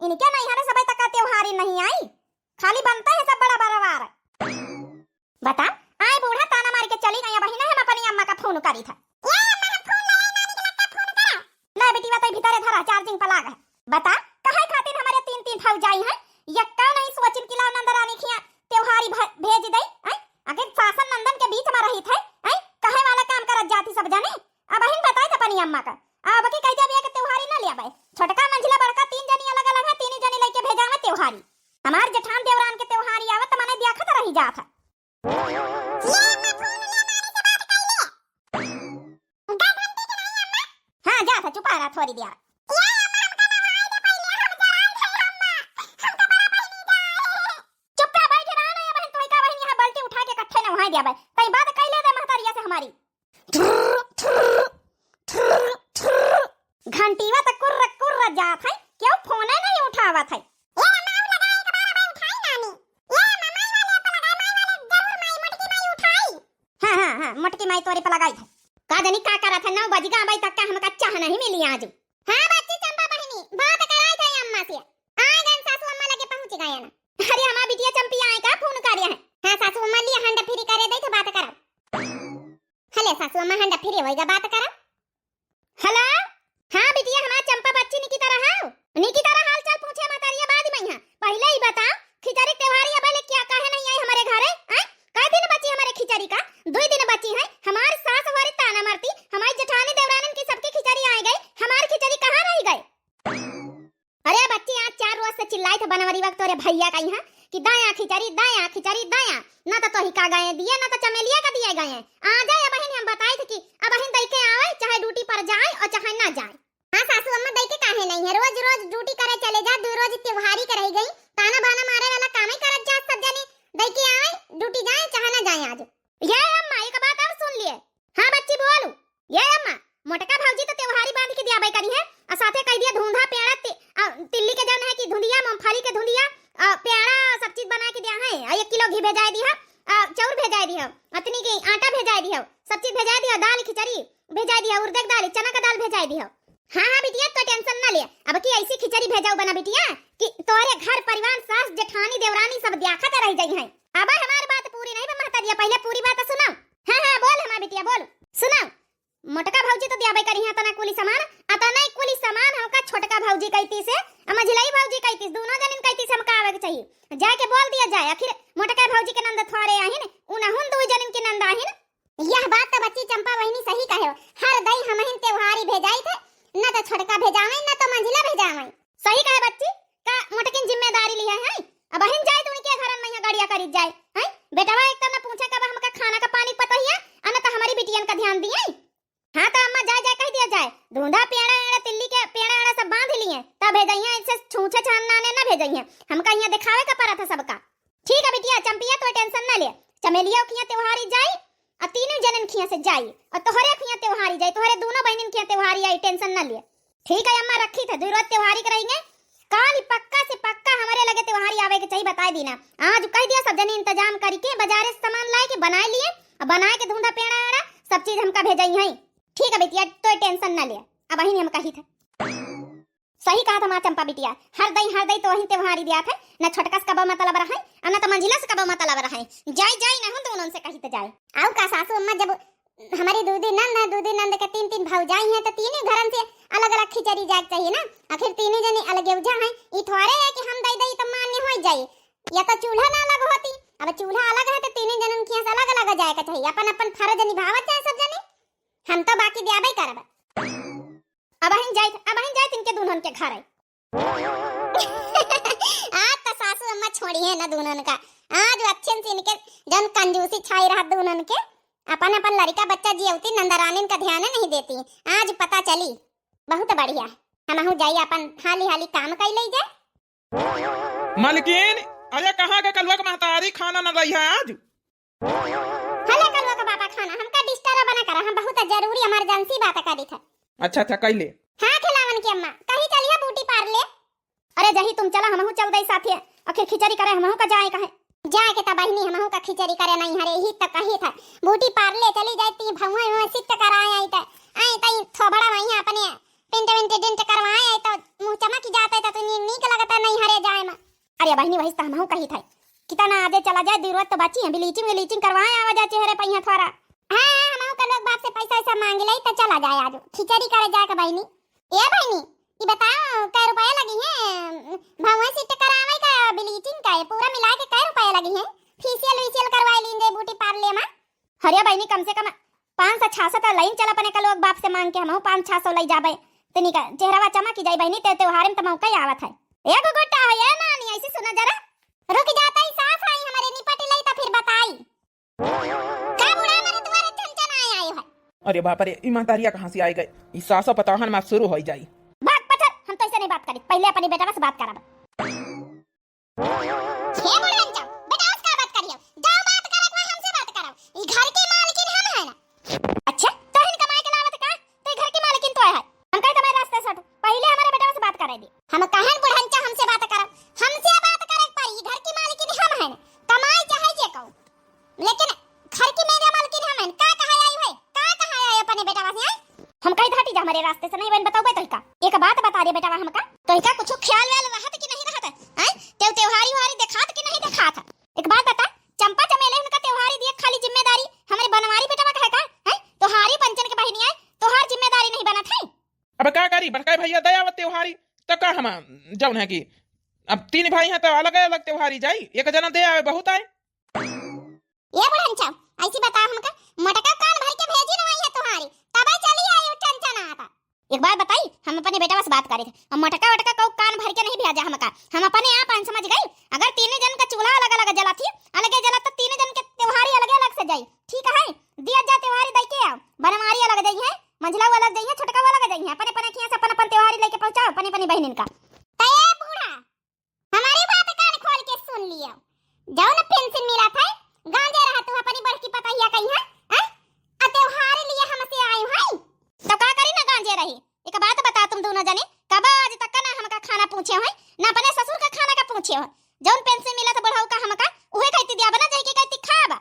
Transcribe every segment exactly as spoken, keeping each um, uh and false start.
इनके नैहरे सबइ तक का त्योहारी नहीं आई, खाली बनता है सब बड़ा बड़ा वार। बता, आए बूढ़ा ताना मार के चली गई, अबहिन हम अपनी अम्मा का फोन करी था। ए अम्मा, हम फोन लगाई, नानी के लगे फोन करा। ले बेटी, बताई भीतरे धरा, charging पर लाग है। बता, काहे खातिर हमरे तीन तीन भौजाई हैं, यक्का नहीं सोचिन कि लाओ नंद रानी खिया त्योहारी भ-, भेज दे, हैं? आखिर सासन नंदन के बीच में रहित है, हैं? कहे वाला काम करत जाती सब जने। अबहिन बताई था अपनी अम्मा का, अब की कह दिया कि त्योहारी ना ले आवे। छोटका मंझिला बड़का तीन जनी अलग अलग है, तीन जनी लेके भेजा में त्योहारी। हमार जेठान देवरान के त्योहारी आवत मने देखत रही जात है। ये अम्मा, फोन ले नानी से बात कर ले। दस घंटे के नहीं अम्मा? हाँ, जा था, चुपा रहा थोड़ी देर। ये अम्मा, हमका नहाए दे पहले, हम जराई थे अम्मा। हमका बड़ा बहिनी जाए। चुप रह, बैठ रहा ना, ये बहन, तोही का बहन यहाँ बाल्टी उठा के कट्ठे नहाए दिया बे। तई बात कह ले दे महतारिया से हमारी। घंटीवा त कुर्र कुर्र जात है, क्यों फोने नहीं उठावत है? ए अम्मा, लगाई एक बार, अबे उठाई नानी। ए अम्मा, माई वाले पर लगाई, माई वाले जरूर माई, मोटकी माई उठाई। हाँ, हाँ, हाँ, मोटकी माई तोरे पर लगाई है। का जानी का करत है, नौ बज गा, अबे तक का हमका चाह नहीं मिली आज। हाँ बच्ची चंपा बहिनी, बात कराई था अम्मा से। आ गए सासू अम्मा लगे पहुँच गए ना। अरे हमार बिटिया चंपी आए का फोन करे है? हाँ सासू अम्मा लिए hand free करे दे तो बात करब। हले सासू अम्मा hand free होइगा, बात करब। हेलो, हाँ बिटिया, हमार चंपा बच्ची निकी तरह हाउ? निकी तरह हाल चाल पूछे महतारिया बाद में यहाँ। पहले ही बताओ, खिचड़ी त्योहारी अब ले क्या काहे नहीं आई हमारे घरे? आय? कै दिन बची हमारे खिचड़ी का? दुई दिन बची है। हमार सास हमारे ताना मारती, हमारी जेठानी देवरानन की सबकी खिचड़ी आए गई, हमार खिचड़ी कहाँ रह गई? अरे बच्ची, आज चार रोज से चिल्लाई थे बनवरी वक्त तोरे भैया का यहाँ कि दाया खिचड़ी, दाया खिचड़ी, दाया, ना तो तोही का गए दिए, ना तो चमेलिया का दिए गए। आ जाए, अबहिन हम बताई थे कि अबहिन दई के आवे, चाहे ड्यूटी पर जाए और चाहे ना जाए। हाँ सासू अम्मा, दई के काहे नहीं है, रोज रोज ड्यूटी करे चले जा, दो रोज त्योहारी के रह गई, ताना बाना मारे वाला काम ही करत जा सब जने, दई के आवे, ड्यूटी जाए चाहे ना जाए आज। ये अम्मा, एक बात और सुन लिए। हाँ बच्ची बोलू। ये अम्मा, मोटका भौजी तो त्योहारी बांध के दिया बाई करी है, और साथे कह दिया धुंधा पेड़ा ति-, आ, तिल्ली के जौन है कि धुंधिया, मूंगफली के धुंधिया, आ, पेड़ा, सब चीज बना के दिया है, और एक किलो घी भेजाए दिया, आ, चाउर भेजाए दिया, अतनी के आटा भेजाए दिया, सब चीज भेजाए दिया, दाल खिचड़ी भेजाए दिया, उड़द के दाल, चना का दाल भेजाए दिया। हाँ, हाँ, बिटिया, तो tension ना ले। अब की ऐसी खिचड़ी भेजाऊ बना, बिटिया, कि तोरे घर परिवार, सास, जेठानी, देवरानी सब द्याखत रह जाई हैं। अब हमार बात पूरी नहीं बा, महतारिया, पहले पूरी बात सुनाओ। हाँ, हाँ, बोल हमार बिटिया, बोल, सुनाओ। मोटका भौजी तो द्याबे करी हैं अतना कुली सामान, अतना ही कुली सामान हमका छोटका भौजी कहती से, आ मझिलाई भौजी कहती से, दोनों जनिन कहती से हमका आवे के चाहिए। जाके बोल दिया जाए, आखिर मोटका भौजी के नंद थोड़े आहिन, उनहुन दो जनिन के नंद आहिन। यह बात तो बच्ची चंपा बहिनी सही कहे हो, हर दई हमहिन त्योहारी भेजाई थे, न तो छोटका भेजावे, न तो मंझिला भेजावे। सही कहे बच्ची, का मोटकिन जिम्मेदारी लिहे हैं? अबहिन जाए तो उनके घरन में यहाँ गड़िया करी जाए, हैं? बेटवा एक तो न पूछे कब हमका खाना का पानी पतहिया, आ न तो हमारी बिटियन का ध्यान दिए। हाँ तो अम्मा जाए, जाए कह दिया जाए, धुंधा पेड़ा एड़ा तिल्ली के पेड़ा एड़ा सब बांध लिए, तब भेजइया, ऐसे छूछे छान नाने न भेजइया, हमका यहाँ दिखावे का पड़ा था सबका। ठीक है बिटिया, चंपिया तो tension न ले, चमेलिया खिया त्योहारी जाई, आ तीनों जनन खिया से जाई, और तोहरे खिया त्योहारी जाई, तोहरे दोनों बहनिन खिया त्योहारी आई, tension न ले। ठीक है अम्मा, रखी थे, दो रोज त्योहारी कराएंगे। काल पक्का से पक्का हमारे लगे त्योहारी आवे के चाहिए, बताए दीना। आज कह दिया सब जने इंतजाम करके बाजारे से सामान लाए के बनाए लिए, और बनाए के धुंधा पेड़ा एड़ा सब चीज हमका भेजाई है। ठीक है बिटिया, तो tension न ले, अबहिन हम कही थे। सही कहा था माँ चंपा बिटिया, हर दई, हर दई तो वहीं त्योहारी दिया थे, न छोटका से कबो मतलब रहे, और न तो मंझिला से कबो मतलब रहे। जाई, जाई, न हम दोनों से कही तो जाए। आऊ का सासू अम्मा, जब हमारी दूधी नंद है, दूधी नंद के तीन, तीन भौजाई हैं, तो तीनों घरन से अलग, अलग खिचड़ी जाए के चाहिए ना। आखिर तीनों जनी अलगे उजा हैं, ई थोड़े है कि हम दई दई तो मान्य हो जाए, या तो चूल्हा ना अलग होती। अब चूल्हा अलग है तो तीनों जनन खिया से अलग, अलग जाए के चाहिए, अपन, अपन फर्ज निभावत जाए सब जने। हम तो बाकी द्याबे करब। अबहिन जाइत, अबहिन जाइत इनके दुल्हन के घर है। आज तो सासू अम्मा छोड़ी है ना दुल्हन का। आज वो अच्छे से इनके जन कंजूसी छाई रहा दुल्हन के, अपन अपन लड़का बच्चा जियौती नंदरानिन का ध्यान नहीं देती। आज पता चली, बहुत बढ़िया। हमहू जाई अपन हाली हाली काम कई ले जाए। मलकिन, अरे कहाँ के कलुआ के महतारी खाना न रही है आज? हले कलुआ के बापा खाना, हमका disturb ना करा, हम बहुत जरूरी emergency बात करी थे। अच्छा, अच्छा, कैले। हाँ, खिलावन की अम्मा, कहीं चलिए बूटी पार ले। अरे जही तुम चला, हमहू चल दई साथे, आखिर खिचड़ी करे हमहू का जाए कहे। जाए के तब बहिनी हमहू का खिचड़ी करे नहीं हरे, ही तो कही था, बूटी पार ले चली जाए ती भौआ में सित कराए आई ते, आई तई थोबड़ा वहीं अपने पेंट वेंट डेंट करवाए आई तो मुँह चमक जात है, तो नी-, नीक लगत है नैहरे जाए में। अरे बहिनी, वही तो हमहू कही था, कितना आजे चला जाए, जरूरत तो बची है, ब्लीचिंग व्लीचिंग करवाए आवा जाए चेहरे पे यहाँ थोड़ा। हाँ, हमहू का लोग बाप से पैसा वैसा मांग ले तो चला जाए आज खिचड़ी करे जाए के बहिनी। ए बहिनी, ई बताओ, कै रुपया लगी है भौंवा सेट करावे का, ब्लीचिंग का, ये पूरा मिला के कै रुपया लगी है? फेशियल वेशियल करवाए लीन दे ब्यूटी पार्लर में। अरे बहिनी, कम से कम पाँच सौ छह सौ तो लईन चल अपने का लोग बाप से मांग के, हमहू पाँच छह सौ लई जाबे, तनी का चेहरावा चमक जाई बहिनी, ते त्योहार में तो मौका ही आवत है। ए गुगुट्टा हो, ए नानी, ऐसे सुना जरा। रुक जाता ही सास आई हमारे निपट लई तो फिर बताई। का बूढ़ा हमारे दुआरे चन चन आए आए है? अरे बाप रे, ई महतारिया कहाँ से आई गई? ई सासो पतोहन में शुरू होई जाई। भाग पछर, हम तो ऐसे नहीं बात करी, पहले अपनी बेटवा से बात करब। हे बुढ़न जाओ, बेटवा से का बात करियो? जाओ बात करे, कोई हमसे बात करो। ई घर की मालकिन हम है ना। अच्छा, तोहन कमाए के लावत का? तो ई घर की मालकिन तो है। हम कहे तुम्हारे रास्ते से हटो, पहले हमारे बेटवा से बात करे दी। हम कहन बुढ़न चा हमसे बात करो, हमसे बात करे पर ई घर की मालकिन हम है ना। कमाए चाहे जे कहूँ। लेकिन घर की मेरे मालकिन हमन का कहा आई है? का कहा आई अपने बेटवा से, हैं? हम कही धाटी जा हमारे रास्ते से नहीं बन बताओ तो का? एक बात बता दे बेटवा हमका, तो का कुछ ख्याल व्याल रहत कि नहीं रहत? हैं? तेउ त्योहारी उहारी देखात कि नहीं देखात? एक बात बता, चंपा चमेली उनका त्योहारी दिए खाली जिम्मेदारी हमारे बनवारी बेटवा का है का? हैं? तोहारी पंचन के बहिनी आए, तोहार जिम्मेदारी नहीं बनत है? अब का करी, बड़का भैया दे आवत त्योहारी, तो का हम जौन है कि अब तीन भाई हैं तो अलग अलग त्योहारी जाई, एक जना दे आवे बहुत आए। ए बुढ़न छाव, ऐसी बता हमका, मोटका कान भर के भेजी न वही है तुम्हारी, तबे चली आई उठन चना आता। एक बात बताई, हम अपने बेटवा से बात करे थे, हम मोटका वोटका को कान भर के नहीं भेजा हमका, हम अपने आप अन समझ गई। अगर तीन जन का चूल्हा अलग अलग जला थी, अलगे जला तो तीन जन के त्योहारी अलगे अलग से जाई, ठीक है? दिया जा त्योहारी दई के आओ, बनवारी अलग जाई है, मंझला अलग जाई है, छोटका अलग जाई है, अपने अपने खिया से अपन अपन त्योहारी लेके पहुंचाओ अपनी अपनी बहनिन का। तये बूढ़ा, हमारी बात कान खोल के सुन लियो। जौन पेंशन मिलत है, गांजे रहा तू अपनी बड़की पतोहिया कहीं है, हैं? आ त्योहार लिए हमसे आए हैं। तो का करी ना गांजे रही? एक बात बता तुम दोनों जने, कब आज तक ना हमका खाना पूछे हो, ना अपने ससुर का खाना का पूछे हो। जौन पेंशन मिलत बुढ़ऊ का हमका, उहे कहती दिया बना जाई के कहती खाबा।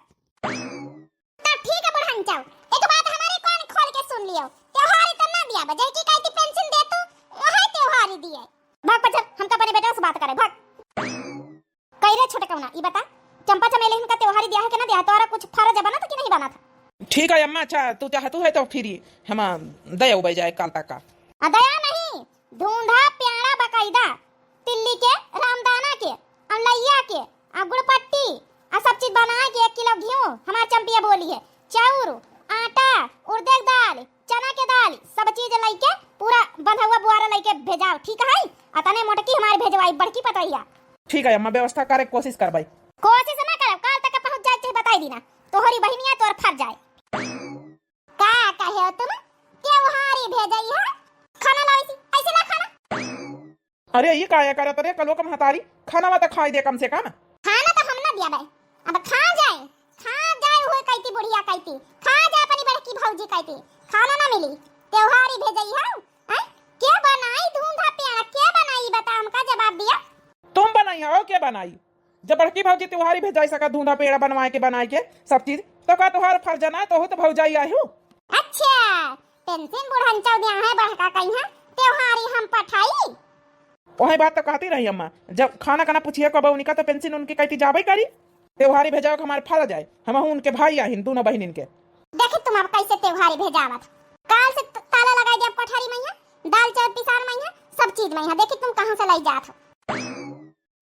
तब ठीक है बुढ़न चाव, एक बात हमारे कान खोल के सुन लियो, त्योहार तो ना दिया बजे की कहती पेंशन दे तू, वही त्योहार ही दिए। भाग पछर, हमका अपने बेटा से बात करे, भाग। कई रे छोटे कौना, ई बता, चंपा चमेली इनका त्योहार ही दिया है कि ना दिया है? तोरा कुछ फर्ज बनत कि नहीं बनत? ठीक है अम्मा, अच्छा तू चाहतू है तो फिर हम दया उबई जाए काल तक का। आ दया नहीं, धूंधा प्यारा बकायदा। तिल्ली के, रामदाना के, अमलैया के, आ गुड़पट्टी, आ सब चीज बनाए के एक किलो घिउ, हमार चंपिया बोली है, चाउर, आटा, उड़द के दाल, चना के दाल, सब चीज लइके पूरा बंधुआ बुआरा लइके भेजाओ, ठीक है? आ तने मोटकी हमारे भेजवाई, बड़की पतोहिया। ठीक है अम्मा, व्यवस्था करे के कोशिश करबई। कोशिश ना करब, काल तक पहुँच जाए चाहे बताई दीना, तोहरी बहिनिया तोर फर जाए। का कहे हो तुम? त्योहारी भेजई है? खाना लावे सी, ऐसे ला खाना। अरे, ई काया करत रे, कलो का महतारी, खानावा त खाई दे कम से कम। खाना त हम ना दिया बे, अब खा जाए, खा जाए, हुए कहती बुढ़िया कहती, खा जाए अपनी बड़की भौजी कहती, खाना ना मिली, त्योहारी भेजई है, हैं? के बनाई धूंधा प्यारा, के बनाई, बता हमका जवाब दिया। तुम बनाई हो, के बनाई? जब बड़की भौजी त्योहारी भेजाई सका, धूंधा पेड़ा बनवाए के, बनाए के सब चीज, तो का तोहार फर्ज ना, तोहू तो भौजाई आही हो। अच्छा, पेंशन बुढ़न चौदिया है, बड़का कहीं है, त्योहारी हम पठाई। वही बात तो कहती रही अम्मा, जब खाना का ना पूछिए कब उनका, तो पेंशन उनके कहती जाबे करी। त्योहारी भेजाओ के हमारे फर्ज आए, हम उनके भाई आहिन, दोनों बहिनिन के। देखी तुम अब कैसे त्योहारी भेजावत, काल से त-, ताला लगाई दे अब कोठारी में है, दाल चाउर पिसान में है, सब चीज में है, देखी तुम कहाँ से लाई जात हो।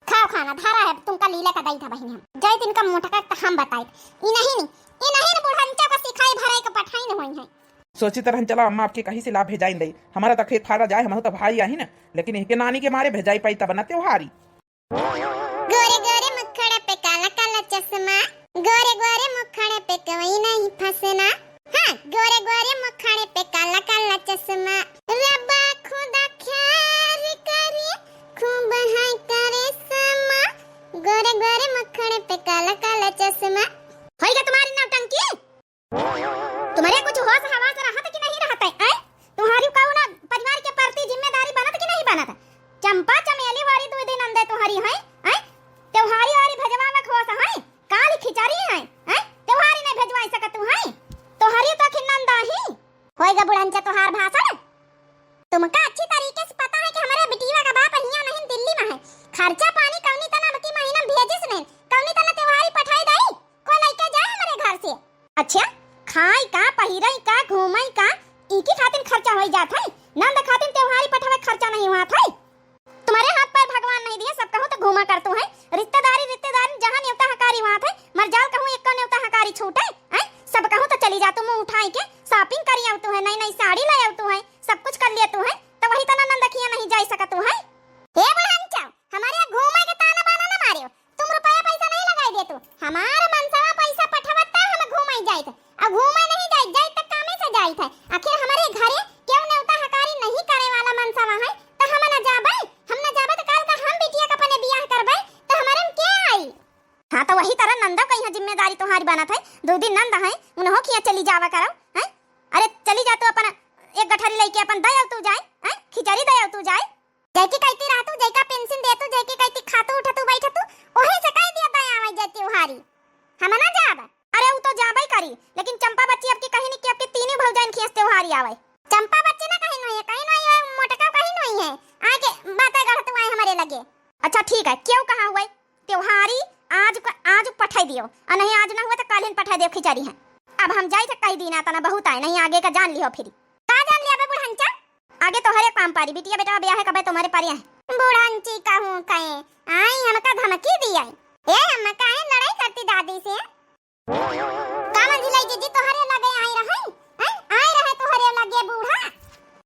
खाओ खाना, धारा है तुमका लीला का दई था बहिनी हम। जय तिनका मोटका त हम बताई। ई नहीं नी, ई नहीं नी बुढ़नचा का सिखाई भराई का पठाई न होई है। सोची तरह चला अम्मा आपके कहीं से ला भेजाई दई। हमारा त खेत फारा जाए, हम तो भाई आही ना, लेकिन इनके नानी के मारे भेजाई पाई तब ना त्योहारी। गोरे गोरे मुखड़े पे काला काला चश्मा, गोरे गोरे मुखड़े पे कोई नहीं फंसना। हाँ, गोरे गोरे मुखड़े पे काला काला चश्मा, रब्बा खुदा खैर करे, खूब है करे समा, गोरे गोरे मुखड़े पे काला काला चश्मा। होइगा तुम्हारी नौटंकी? तुम्हारे कुछ होश हवास रहत कि नहीं रहत है, आय? तुम्हारी कौन परिवार के प्रति जिम्मेदारी बनत कि नहीं बनत? चंपा चमेली वाली दो दिन अंदर तुम्हारी है, आय? त्योहारी वारी भेजवावे के होश है? काल खिचड़ी है, हैं? त्योहारी नहीं भेजवाई सकत तू, हैं? तोहरी तो खिन्नंदा ही। होइगा बुढ़नचा तोहार भाषण? तुमका खर्चा पानी कौनी तना अबकी महीना में भेजिस नहीं, कौनी तना त्योहारी पठाई दई, कोई लइके जाए हमरे घर से। अच्छा, खाई का, पहिरई का, घूमई का, इनकी खातिर खर्चा होई जात है, नंद खातिर त्योहारी पठावे खर्चा नहीं हुआ था। तुम्हरे हाथ पैर भगवान नहीं दिए, सब कहूँ तो घूमा करतू है, रिश्तेदारी रिश्तेदारी जहाँ नेवता हकारी वहाँ थे, मर जाल कहूँ एक्को नेवता हकारी छूटे, हैं? सब कहूँ तो चली जातू मुँह उठाई के, shopping करी आवतू है, नई नई साड़ी लाई आवतू है, सब कुछ कर लियतू है, तो वही तना नंद खिया नहीं जाई सकतू है। हे बुढ़ंचा, हमारे यहाँ घूमे के ताना बाना ना मारियो, तुम रुपया पैसा नहीं लगाई देतू, हमार मनसवा पैसा पठवता हम घूमे जाइत, अब घूमे नहीं जाइत, जाइत त कामे से जाइत है, आखिर हमारे घरे केहू नेवता हकारी नहीं करे वाला मनसवा है, त हम न जाबै, हम न जाबै त काल का हम बिटिया का अपने बियाह करबै, त हमारे में के आई? हाँ, त वही तरह नंदो कहिया जिम्मेदारी तुम्हारी बनत है, दो दिन नंद है, उन्हों खिया चली जावा करो, हैं? अरे चली जा तू अपन एक गठरी लइके अपन दे आव तू जाए, हैं? खिचड़ी दे आव तू जाए। जैकी कहती रहतू, जैका पेंशन देतू, जैकी कहती खातू उठतू बैठतू, ओही से कह दिया दे आवे जे त्योहारी। हम ना जाब। अरे उ तो जाबे करी, लेकिन चंपा बच्ची अबकी कहीं नहीं कि अबकी तीनों भौजाइन खियस त्योहारी आवे। चंपा बच्ची ना कहीं नहीं है, कहीं नहीं है, मोटका कहीं नहीं है। आके बातें गढ़त हुआ है हमारे लगे। अच्छा ठीक है, क्यों कहा हुआ है? त्योहारी आज क-, आज पठाई दियो, और नहीं आज ना हुआ तो कालिन पठाई दियो खिचड़ी है। अब हम जाई थे कही दीना तना बहुत आए, नहीं आगे का जान लियो फिर। का जान लिया बे बुढ़ंचा? आगे तोहरे काम पारी, बिटिया बेटा ब्याह है कबे तुम्हारे पारी है। बुढ़ंची कहूँ कहे, आई हमका धमकी दी आई। ए अम्मा काहे लड़ाई करती दादी से? का मंझिलाई जीजी तोहरे लगे आई रहे? हैं? आई रहे तोहरे लगे बूढ़ा?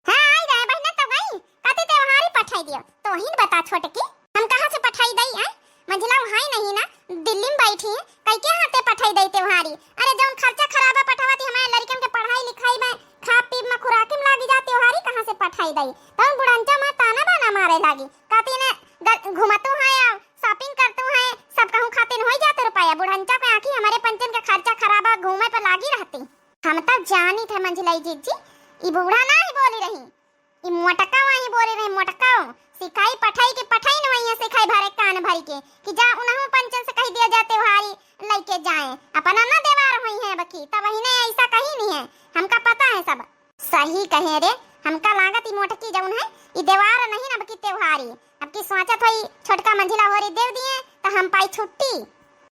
हाँ, आई रहे बहिना तो गई। कथी त्योहारी पठाई दियो? तोहिन बता छोटकी, हम कहाँ से पठाई दई, हैं? मंझिला वहाँ ही नहीं ना, दिल्ली में बैठी है, कई के हाथे पठाई दई त्योहारी? अरे जौन खर्चा खराबा पठावती हमारे लड़कन के पढ़ाई लिखाई में, खा पीब में खुराकी में लागी जा, त्योहारी कहाँ से पठाई दई? तौन बुढ़ंचा माँ ताना बाना मारे लागी, कहती ने ग-, घुमतू है, shopping करतू है, सब कहूँ खातिन होई जात रुपया। बुढ़ंचा के आँखी हमारे पंचन के खर्चा खराबा घूमे पे लागी रहती। हम तब जानी थे मंझिलाई जीजी, ई बूढ़ा ना ही बोली रही, ई मोटका वही बोली रही, मोटका सिखाई पठाई के पठाई न वही सिखाई भरे कान भरी के कि जा उनहु पंचन से कही दिया जा त्योहारी लइके जाए, अपना ना देवार होई है बकी, तब वही ने ऐसा कही नहीं है, हमका पता है सब। सही कहे रे, हमका लागत ई मोटकी जौन है, ई देवार नहीं न, अबकी त्योहारी। अबकी सोचत होई छोटका मंझिला होरी देव दिए, त हम पाई छुट्टी।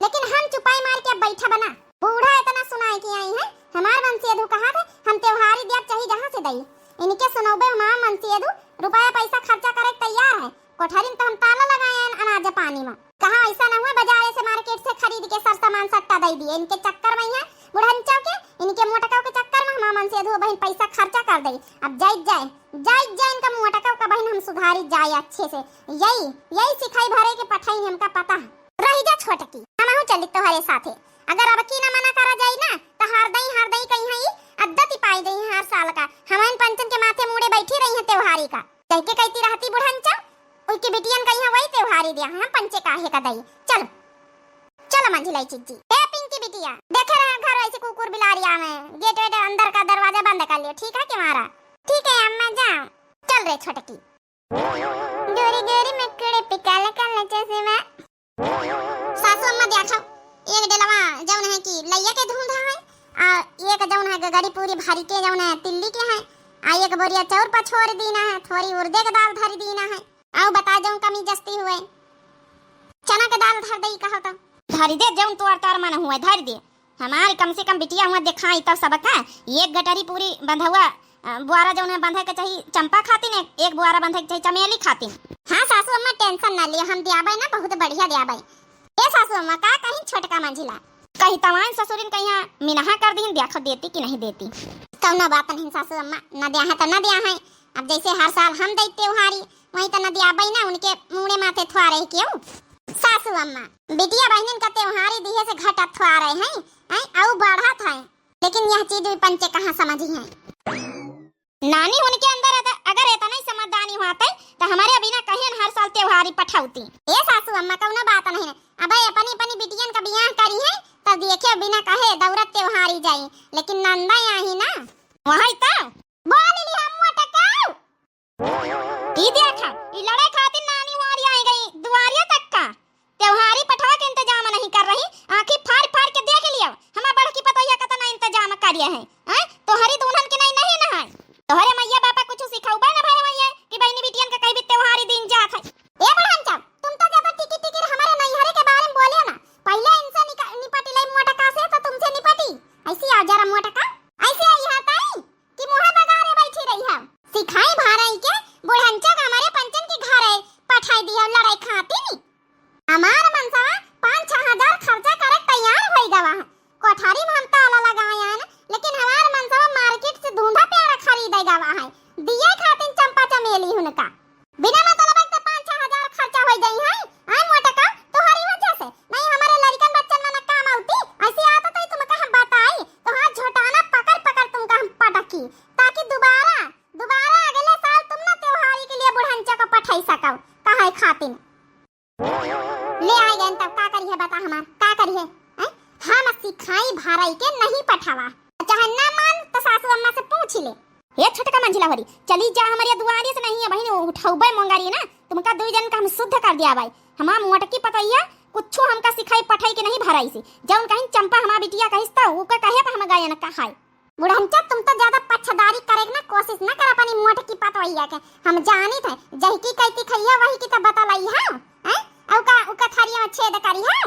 लेकिन हम चुपाई मार के अब बैठा बना। बूढ़ा इतना सुनाए के आई है, हमार वंशेधु कहा थे, हम त्योहारी दिया चाही जहाँ से दई। इनके सुनौबे हमार वंशेधु रुपया पैसा खर्चा करे के तैयार है, कोठरी में तो हम ताला लगाए हैं अनाज पानी में। कहाँ ऐसा न हुए बाजारे से मार्केट से खरीद के सर सामान सट्टा दे दिए। इनके चक्कर में यहाँ बुढ़ंचा के, इनके मोटकाओ के चक्कर में हमार वंशेधु बहिन पैसा खर्चा कर दे। अब जाइत जाए, जाइत जाए इनका मोटकाओ का बहिन हम सुधारी जाए अच्छे से। यही, यही सिखाई भरे के पठाई हमका पता है। रही जा छोटकी, हमहू चली तोहरे साथे। अगर अब की ना मना करा जाई ना, तो हार दई, हार दई कहीं है, अद्दत ही पाई दई हर साल का। हमारे पंचन के माथे मूड़े बैठी रही है त्योहारी का। कह के कहती रहती बुढ़ंचा, उनकी बिटियन का यहाँ वही त्योहारी दिया है, हम पंचे काहे का दई। चल, चल मंझिलाई चिज्जी। ए पिंकी बिटिया, देखे रहे घर ऐसे कुकुर बिलारी आवे, गेट वेट अंदर का दरवाजा बंद कर लियो, ठीक है कि मारा? ठीक है अम्मा, जाओ। चल रे छोटकी। गोरी गोरी मुखड़े पे काला काला चश्मा। सासू अम्मा देखो, एक डेलवा जौन है कि लइया के धूंधा है, आ एक जौन है गगरी पूरी भरी के जौन है तिल्ली के है, आ एक बोरिया चाउर पछोर दीना है, थोड़ी उर्दे के दाल धर दीना है। आओ बता जौन कमी जस्ती हुए, चना के दाल धर दई कहो तो। धर दे जौन तोर तोर मन हुए धर दे। हमारी कम से कम बिटिया हुआ दिखाई तब सबका एक गटरी पूरी बंधवा, अ, बुआरा जौन है बंधे के चाही चंपा खातिन, एक, एक बुआरा बंधे के चाही चमेली खातिन। हाँ सासू अम्मा tension ना लियो, हम दियाबे ना बहुत बढ़िया दियाबे। ए सासू अम्मा का कहीं छोटका मंझिला? कहीं तवान ससुरिन कहीं मिनहा कर दीन, देखो देती कि नहीं देती। कौनो बात नहीं सासू अम्मा, ना दिया है तो ना दिया है। अब जैसे हर साल हम दई त्योहारी, वही तो ना दियाबे ना, उनके मूड़े माथे थुआ रहे क्यों? सासू अम्मा, बिटिया बहनिन का त्योहारी दिहे से घटा थुआ रहे हैं, हैं, अउ बढ़त है। लेकिन यह चीज भी पंचे कहाँ समझी हैं। नानी उनके अंदर अगर, अगर इतना ही समझदारी होते तो हमारे बिना कहीं हर साल त्योहारी पठौती। ए सासू अम्मा कौनो बात नहीं, अब अपनी अपनी बिटियन का बियाह करी है तब देखे बिना कहे दौरत त्योहारी जाई, लेकिन नंदा आई ना। वही तो। बोल ली हम मोटका। ई देखा, ई लड़े खातिर नानी वारी आई गई, दुआरिया तक का। त्योहारी पठवा के इंतजाम नहीं कर रही, आँखी फाड़ फाड़ के देख लियो, हमार बड़की पतोहिया कतना इंतजाम करिए है, हैं? तोहरी दुल्हन के नहीं, नहीं ना है। तोहरे मैया बापा कुछ सिखौबा ना भय होइए कि बहनी बिटियन के कहीं भी त्योहारी दिन जात है। ए बुढ़न चौक, तुम तो हमार मनसवा पाँच छह हजार खर्चा करे तैयार होई गवा है। कोठारी में हम ताला लगाए आए न, लेकिन हमार मनसवा मार्केट से धुंधा प्यारा खरीदे गवा है, दिए खातिन चंपा चमेली हुनका। बिना मतलब के तो पाँच छह हजार खर्चा हो जाई है। आए मोटका, तोहरी वजह से नहीं हमारे लड़कन बच्चन में न काम आउती। ऐसी आदत है तुमका हम बताई, तोहार झोटाना पकड़ पकड़ तुमका हम पटकी, ताकि दोबारा दोबारा अगले साल तुम ना त्योहारी के लिए बुढ़ंचा को पठाई सकव कहे खातिन। ले आए गए तब का करिए बता हमार, का करिए? हैं? हम सिखाई भराई के नहीं पठावा, चाहे ना मान तो सासू अम्मा से पूछ ले। ये छोटका मंझिला होरी, चली जा हमारे दुआरे से नहीं है बहिन, उठौबे मोंगारी ना, तुमका दुई जन का हम शुद्ध कर दिया भाई। हमार मोटकी पतोहिया कुछो हमका सिखाई पठाई के नहीं भराई से, जौन कहीं चंपा हमार बिटिया कहिस त ओकर कहे पर हम गायन कहाई। बुढ़ंचा, तुम तो ज्यादा पक्षदारी करे के ना कोशिश ना कर अपनी मोटकी पतोहिया के। हम जानित है, जही की कहती खैया वही की तो बतलाई है, हैं? औ का, उका थरिया में छेद करी है।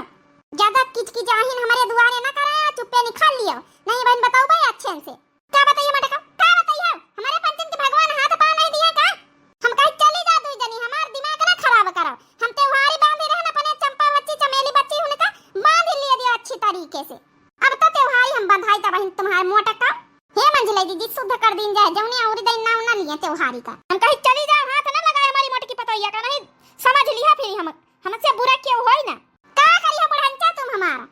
ज्यादा किचकिचाहिन हमारे दुआरे ना करे, चुप्पे निकाल लियो। नहीं बहन, बताओ भाई अच्छे से। का बताइए मोटका, का बताइए? हमारे पंचन के भगवान हाथ पाँव नहीं दिए का? हम कहे चली जा दुई जनी, हमार दिमाग ना खराब करो। हम त्योहारी बांधे रहन अपने चंपा बच्ची, चमेली बच्ची, उनका बांध लिए दियो अच्छी तरीके से। अब तो त्योहारी हम बंधाई तब बहिन तुम्हारे मोटका। हे मंझले दीदी, शुद्ध कर दीन जाए, जौनी अउरी दिन नाव ना लिए त्योहारी का। हम कही चली जाओ, हाथ ना लगाए हमारी मोटकी पतोहिया का, नहीं समझ लिया फिर हम, हमसे बुरा क्यों होई ना। का करियो बुढ़ंचा तुम हमारा?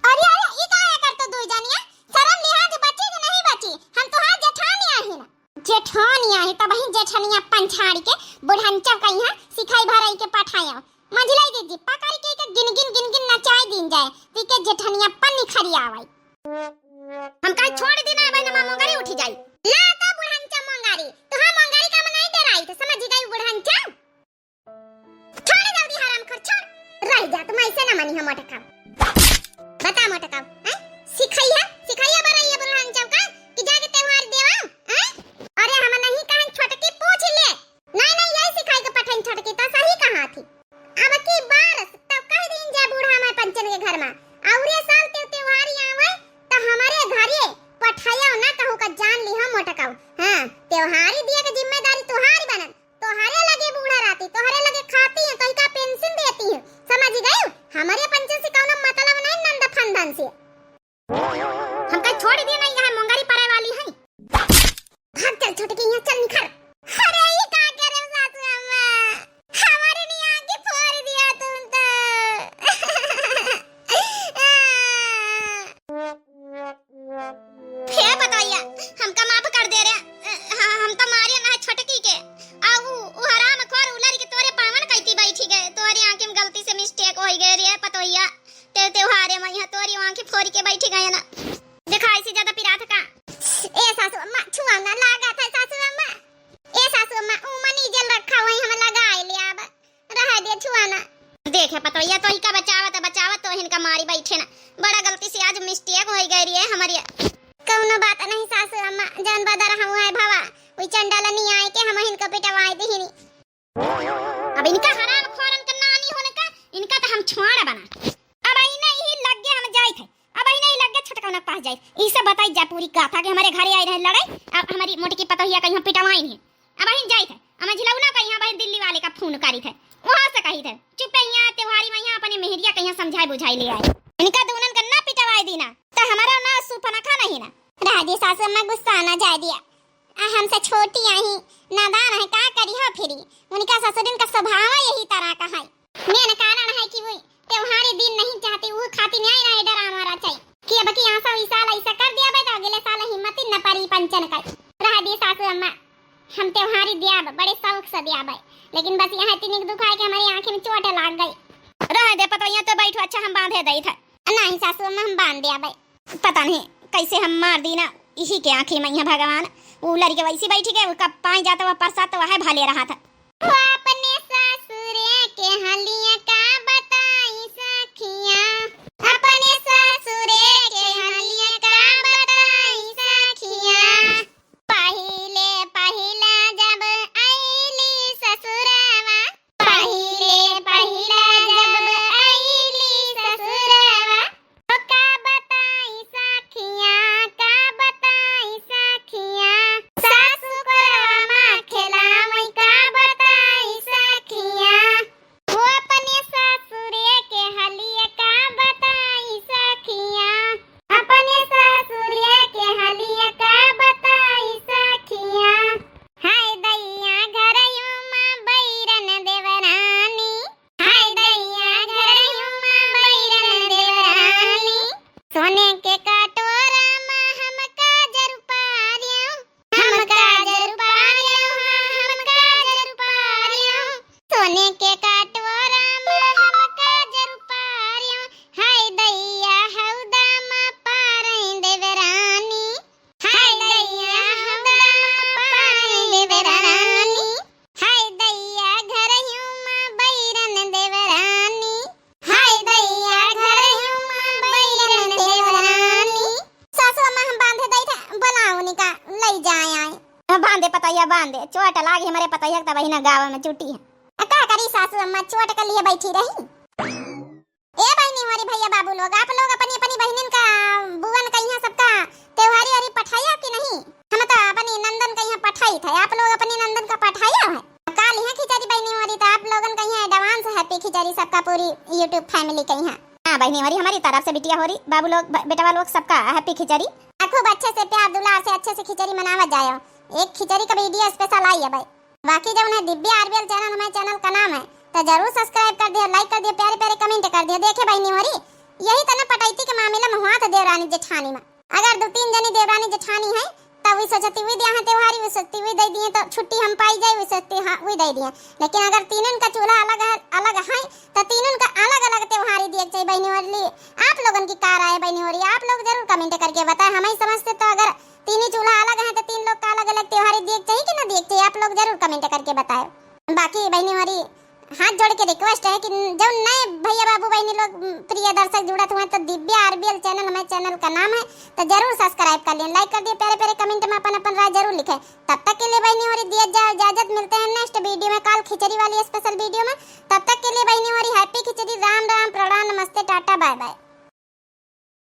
अरे, अरे, ई का है कर तो दुई जनिया? शर्म लिहाज बची कि नहीं बची? हम तोहार जेठानी आही ना। जेठानी आही, तब ही जेठनिया पंछाड़ी के बुढ़ंचा कहीं है, सिखाई भराई के पठाया। मंझिलाई दीदी, पकड़ के इके गिन गिन, गिन गिन नचाई दीन जाए, तो इके जेठनिया पन्नी खरी आवाई। हम कहे छोड़ दी ना, बहन, हमार मोंगरी उठी जाई। ला तो बुढ़ंचा मोंगरी, तोहार मोंगरी का हम नहीं डराई थे, समझ गई बुढ़ंचा? छोड़ जल्दी हराम खोर, छोड़। रह जा, तुम ऐसे ना मानी हम मोटका। बता मोटका, हैं? सिखाई है, सिखाई है बरैया बुढ़ंचा का कि जाके त्योहार देवा, हैं? अरे हम नहीं कहें, छोटकी पूछ ले। नहीं, नहीं, यही सिखाई के पठन छोटकी, तो सही कहा थी। अब की बार तब कह दीन जा बूढ़ा माई पंचन के घर में, अउरे साल ते त्योहार आवे, तो हमारे घरे पठाया ना कहू का जान लिहा मोटकाऊ। हाँ, त्योहारी दिए के जिम्मेदारी तुहारी बनल, तोहरे लगे बूढ़ा रहती, तोहरे लगे खाती है, तो इका पेंशन देती है, समझ गई? हमारे पंचन से कौनो मतलब नहीं नंद फंदन से। हम कहे छोड़ दिए ना, यहाँ मोंगरी परे वाली है। भाग चल छोटकी, यहाँ चल निखर। अरे ये का करे सासू अम्मा, हमारे नहीं आके फोड़ दिया तुम तो। हे पतोहिया, हमका माफ कर दे रे। अ, ह-, हम तो मारे ना छोटकी के। आ उ, उ हराम खोर उलर के तोरे पावन कैती बैठी गए, तोरे आँखी में गलती से mistake होई गए रे पतोहिया। ते त्योहारे में यहाँ तोरी आँखी फोरी के बैठी गए ना। देखा ऐसी ज्यादा पिरात का। ए सासू अम्मा, छुआ ना लागा था सासू अम्मा। ए सासू अम्मा, उ मनी जल रखा वही हम लगा ले अब। रह दे छुआ ना। देखे पतोहिया, तो इका बचावत, बचावत तो हिनका मारी बैठे ना। बड़ा गलती से आज mistake होई गई रे हमारी। कौनो बात नहीं सासू अम्मा, जौन बदर हम आए भवा, वही चंडालनी आए के हम हिनको पिटवाए दिहिनी। अब इनका हराम खोरन का नानी होने का, इनका तो हम छुआड़ा बना। अब आई नहीं लग गए हम जाए थे, अब आई नहीं लग गए छोटका उनके पास जाए। इसे बताई जा पूरी गाथा कि हमारे घरे आए रहे लड़ाई, अब हमारी मोटी की पतोहिया कहीं हम पिटवाई नहीं। अब अहिन जाइत है, अब झिलौना का यहाँ बहिन दिल्ली वाले का फोन करी थे, वहाँ से कही थे, चुप है यहाँ त्योहारी में यहाँ अपने मेहरिया का यहाँ समझाई बुझाई ले आए। इनका दुनन का ना पिटवाई दीना, तो हमारा ना सुपनखा नहीं ना। रह दी सासू अम्मा, गुस्सा ना जाए दिया। आ हमसे छोटी आई, नादान है, का करी हो फिरी। उनका ससुरिन का स्वभाव यही तरह का है। मेन कारण है कि वो त्योहारी दिन नहीं चाहती, वो खाती नहीं रहे डरा हमारा चाहिए कि अब की आसा ई साल ऐसा कर दिया बे तो अगले साल हिम्मत ही न परी पंचन का। रह दी सासू अम्मा, हम त्योहारी दियाब, बड़े शौक से दियाब, लेकिन बस यहाँ इतनी दुख है कि हमारी आँखें में चोट लाग गई। रह दे पतोहिया, तो बैठो, अच्छा हम बांधे दई था। नहीं सासू अम्मा, हम बांध दियाब। पता नहीं कैसे हम मार दी ना, इही के आँखें में यहाँ भगवान। वो लड़के वैसी बैठी गए, वो कब पाए जाता, वह परसाद तो वह भले रहा था। वो अपने ससुरे के हलिया का बताई सखिया, अपने ससुरे के हलिया का बताई सखिया। पहिले पहिला जब आईली ससुरवा, पहिले पहिला जब आईली ससुरवा, ओ का बताई सखिया, का बताई सखिया, सासु कोरवा मा खेलावई का बताई सखिया। भैया बांध दे, चोट लागी हमरे पतोहिया के, तब बहिना गाँव में चुटी है। आ का करी सासू अम्मा, चोट के लिए बैठी रही। ए बहिनी होरी भैया बाबू लोग, आप लोग अपनी अपनी बहिनिन का बुअन कहिया सबका त्योहारी ओहारी पठाया कि नहीं? हम तो अपनी नंदन कहिया पठाई थे, आप लोग अपनी नंदन का पठाया है? काल यहाँ खिचड़ी बहिनी होरी, तो आप लोगन कहिया advance happy खिचड़ी सबका पूरी YouTube family कहिया। हाँ बहिनी होरी, हमारी तरफ से बिटिया होरी, बाबू लोग, ब-, बेटवा लोग सबका happy खिचड़ी। आ खूब अच्छे से प्यार दुलार से अच्छे से खिचड़ी मनावत जायो। एक खिचड़ी का video special आई है भाई। बाकी जौन है दिव्या आरबीएल channel हमारे channel का नाम है, तो जरूर subscribe कर दियो, like कर दियो, प्यारे प्यारे comment कर दियो। देखे बहिनी होरी, यही तना पटैती के मामला में हुआ था देवरानी जेठानी में। अगर दो तीन जनी देवरानी जेठानी है, तब वी सोचती वी दिया है त्योहारी, वी सोचती वी दे दिए तो छुट्टी हम पाई जाए, वी सोचती हाँ वी दे दिए। लेकिन अगर तीनन का चूल्हा अलग है, अलग है, तो तीनन का अलग अलग त्योहारी दिए के चाहिए बहिनी होरी। आप लोगन की का राय है बहिनी होरी, आप लोग जरूर comment करके बताए। हम ही समझते तो अगर तीन ही चूल्हा अलग है तो तीन लोग का अलग अलग त्योहारी दिए के चाहिए कि ना दिए के चाहिए, आप लोग जरूर comment करके बताए। बाकी बहिनी होरी हाथ जोड़ के request है कि जौन नए भैया बाबू बहिनी लोग, प्रिय दर्शक जुड़त हुए तो दिव्या आरबीएल channel हमारे channel का नाम है, तो जरूर subscribe कर लें, like कर दिए, प्यारे प्यारे comment में अपन अपन राय जरूर लिखें। तब तक के लिए बहिनी होरी दिया जाए इजाजत, मिलते हैं next video में, काल खिचड़ी वाली special video में। तब तक के लिए बहिनी होरी happy खिचड़ी, राम राम, प्रणाम, नमस्ते, टाटा, bye bye।